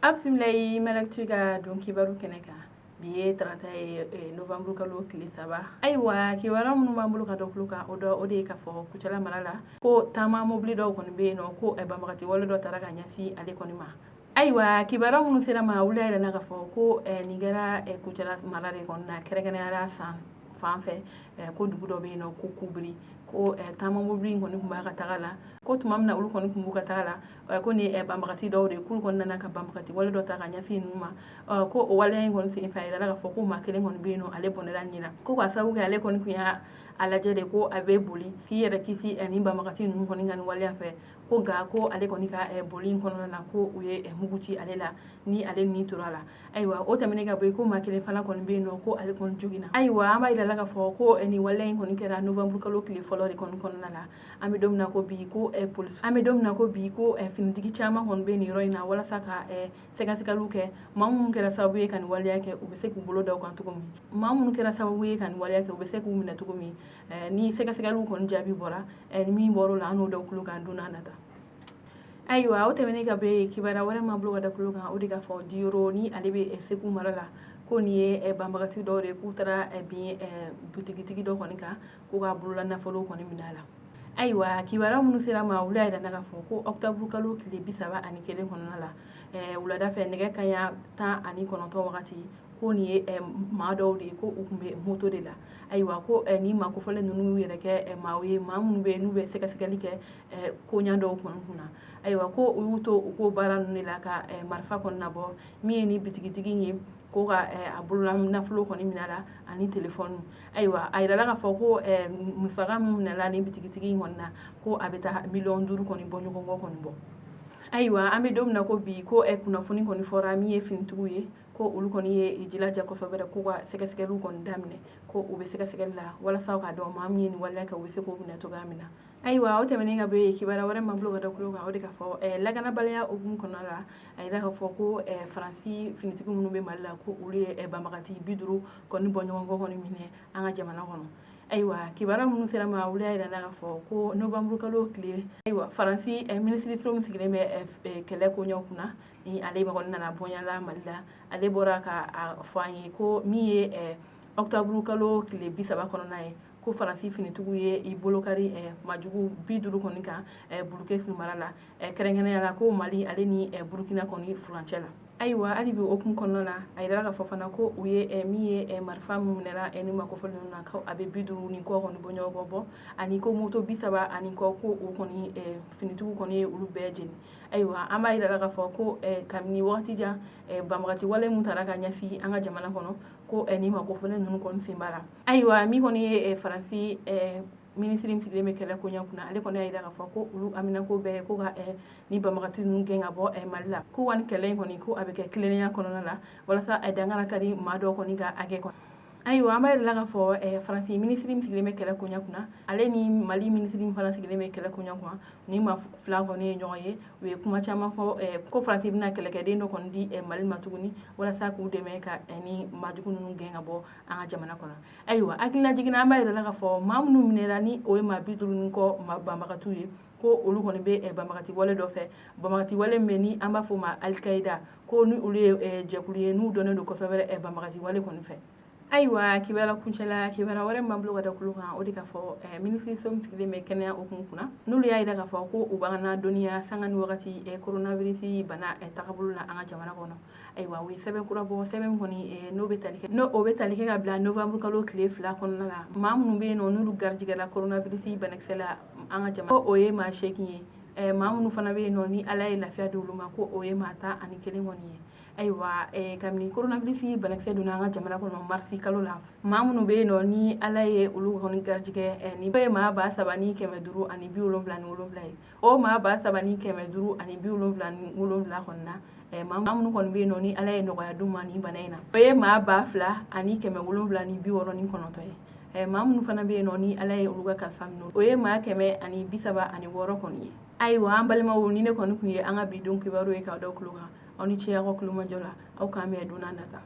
Aw bisimila ye Malactu ka don kibaru kɛnɛ kan. Bi ye tarata ye, novembre kalo tile 3. Ayiwa, kibaruya minnu b'an bolo ka da tulo kan, o dɔ o de ye k'a fɔ Kucala mara la, ko taama mobili dɔw kɔni bɛ yen nɔ, ko banbagati wale dɔ taara ka ɲɛsin ale kɔni ma. Ayiwa, kibaruya minnu sera ma, olu y'a yira k'a fɔ ko nin kɛra Kucala mara de kɔnɔna na, kɛrɛnkɛrɛnnenya la san fan fɛ, ko dugu dɔ bɛ yen nɔ ko Kubiri, ko taama mobili in kɔni tun b'a ka taga la, ko tuma min na olu kɔni tun b'u ka taga la, ko ni banbagati dɔw de k'olu kɔni nana ka banbagati wale dɔ ta ka ɲɛsin ninnu ma. Ko o waleya in kɔni senfɛ, a yirala k'a fɔ ko maa kelen kɔni bɛ yen nɔ, ale bɔnɛra nin na, ko k'a sababu kɛ ale kɔni tun y'a lajɛ de ko a bɛ boli k'i yɛrɛ kisi ni banbagati ninnu kɔni ka nin waleya fɛ, ko nka ko ale kɔni ka boli in kɔnɔna na, ko u ye mugu ci ale la ni ale ni tora la. Ayiwa, o tɛmɛnen ka bɔ yen, ko maa kelen fana kɔni bɛ yen nɔ, ko ale kɔni joginna. Ayiwa, an b'a yira la k'a fɔ ko nin waleya in kɔni kɛra novembre kalo tile fɔlɔ de kɔni kɔnɔna la. An bɛ don min na ko bi, ko polisi, an bɛ don min na ko bi, ko finitigi caman kɔni bɛ nin yɔrɔ in na walasa ka sɛgɛsɛgɛliw kɛ, maa minnu kɛra sababu ye ka nin waleya kɛ, u bɛ se k'u bolo da u kan cogo min, maa minnu kɛra sababu ye ka nin waleya kɛ, u bɛ se k'u minɛ cogo min. Ni sɛgɛsɛgɛliw kɔni jaabi bɔra, ni min bɔr'o la, an n'o da tulo kan don n'a nata. Ayiwa, o tɛmɛnen ka bɔ yen, kibaruya wɛrɛ m'an bolo ka da tulo kan, o de k'a fɔ Diyoro ni ale bɛ Segu mara la, ko nin ye banbagati dɔw de k'u taara bin butigitigi dɔ kɔni kan, k'u ka bolola nafolo kɔni minɛ a la. Ayiwa, kibaruya minnu sera ma, olu y'a yira k'a fɔ ko octobre kalo tile 31 kɔnɔna la, wulada fɛ, nɛgɛ kanɲɛ 19 wagati, ko nin ye maa dɔw de ye, ko u tun bɛ moto de la. Ayiwa, ko ni maa kofɔlen ninnu y'u yɛrɛ kɛ maaw ye, maa minnu bɛ yen n'u bɛ sɛgɛsɛgɛli kɛ koɲa dɔw kɔni kunna. Ayiwa, ko u y'u to u ko baara ninnu de la ka marifa kɔni nabɔ min ye ni bitigitigi ye, ko ka a bolola nafolo kɔni minɛ a la ani telefɔni. Ayiwa, a yirala k'a fɔ ko musaka min minɛla ni bitigitigi in kɔni na, ko a bɛ taa miliyɔn 5 kɔni bɔ ɲɔgɔn kɔ kɔni bɔ. Ayiwa, an bɛ don min na ko bi, ko kunnafoni kɔni fɔra min ye finitigiw ye, ko olu kɔni ye jilaja kosɛbɛ k'u ka sɛgɛsɛgɛliw kɔni daminɛ, ko u bɛ sɛgɛsɛgɛli la walasa k'a dɔn maa min ye nin waleya kɛ, u bɛ se k'o minɛ cogoya min na. Ayiwa, o tɛmɛnen ka bɔ yen, kibaruya wɛrɛ m'an bolo ka da tulo kan, o de k'a fɔ lakanabaliya hukumu kɔnɔna la, a yira k'a fɔ ko Faransi finitigi minnu bɛ Mali la, ko olu ye banbagati 50 kɔni bɔ ɲɔgɔn kɔ kɔni minɛ an ka jamana kɔnɔ. Ayiwa, kibaruya minnu sera ma, olu y'a yira k'a fɔ ko novembre kalo tile, ayiwa, Faransi minisiriso min sigilen bɛ kɛlɛ koɲɛw kunna, ni ale kɔni nana bɔɲala Mali la, ale bɔra ka a fɔ an ye ko min ye octobre kalo tile 30 kɔnɔna ye, ko Faransi finitigiw ye i bolokari majugu 50 kɔni kan Bulukesi mara la, kɛrɛnkɛrɛnnenya la ko Mali ale ni Burukina kɔni furancɛ la. Ayiwa, hali bi hukumu kɔnɔna la, a yirala k'a fɔ fana ko u ye min ye marifa min minɛla ni maa kofɔlen ninnu na, ko a bɛ 50 ni kɔ kɔni bɔ ɲɔgɔn kɔ bɔ, ani ko moto 30 ni kɔ, ko o kɔni finitigiw kɔni ye olu bɛɛ jeni. Ayiwa, an b'a yira k'a fɔ ko kabini wagati jan, banbagati wale min taara ka ɲɛsin an ka jamana kɔnɔ, ko ni maa kofɔlen ninnu kɔni sen b'a la. Ayiwa, min kɔni ye Faransi minisiri min sigilen bɛ kɛlɛ koɲɛ kunna, ale kɔni y'a yira k'a fɔ ko olu haminako bɛɛ ye ko ka ni banbagati ninnu gɛn ka bɔ Mali la, ko wa ni kɛlɛ in kɔni, ko a bɛ kɛ tilennenya kɔnɔna la walasa dangana ka di maa dɔw kɔni ka hakɛ kɔnɔ. Ayiwa, an b'a yira k'a fɔ Faransi minisiri min sigilen bɛ kɛlɛ koɲɛ kunna, ale ni Mali minisiri min fana sigilen bɛ kɛlɛ koɲɛ kunna, ni maa fila kɔni ye ɲɔgɔn ye, u ye kuma caman fɔ ko Faransi bɛna kɛlɛkɛden dɔ kɔni di Mali ma tuguni walasa k'u dɛmɛ ka ni maajugu ninnu gɛn ka bɔ an ka jamana kɔnɔ. Ayiwa, hakilina jiginna, an b'a yira k'a fɔ maa minnu minɛra ni o ye maa 50 ni kɔ maa banbagatiw ye, ko olu kɔni bɛ banbagati wale dɔ fɛ, banbagati wale min bɛ ni an b'a fɔ o ma Alikayida, ko ni olu ye jɛkulu ye n'u dɔnnen don kosɛbɛ banbagati wale kɔni fɛ. Ayiwa, kibaruya kuncɛla, kibaruya wɛrɛ min b'an bolo ka da tulo kan, o de k'a fɔ minisiriso min sigilen bɛ kɛnɛya hukumu kunna, n'olu y'a yira k'a fɔ ko u b'an na dɔnniya sanga ni wagati coronavirus bana tagabolo la an ka jamana kɔnɔ. Ayiwa, u ye sɛbɛn kura bɔ, sɛbɛn kɔni n'o bɛ tali kɛ n'o o bɛ tali kɛ ka bila novembre kalo tile 2 kɔnɔna la, maa minnu bɛ yen nɔ n'olu garijɛgɛla coronavirus banakisɛ la an ka jamana, o ye maa 8 ye. Maa minnu fana bɛ yen nɔ ni Ala ye lafiya di olu ma, ko o ye maa 11 kɔni ye. Ayiwa, kabini coronavirus banakisɛ donna an ka jamana kɔnɔ marisi kalo la, maa minnu bɛ yen nɔ ni Ala ye olu kɔni garijɛgɛ, ni ye maa 3577 ye. O maa 3577 kɔni na, maa minnu kɔni bɛ yen nɔ ni Ala ye nɔgɔya d'u ma nin bana in na, o ye maa 2769 ye. Maa minnu fana bɛ yen nɔ ni Ala ye olu ka kalifa minɛ, o ye maa 136 kɔni ye. Ayiwa, an balimaw, ni ne kɔni tun ye an ka bi don kibaru ye k'aw da tulo kan. Aw ni ce aw ka kulomajɔ la. Aw k'an bɛn don n'a nata.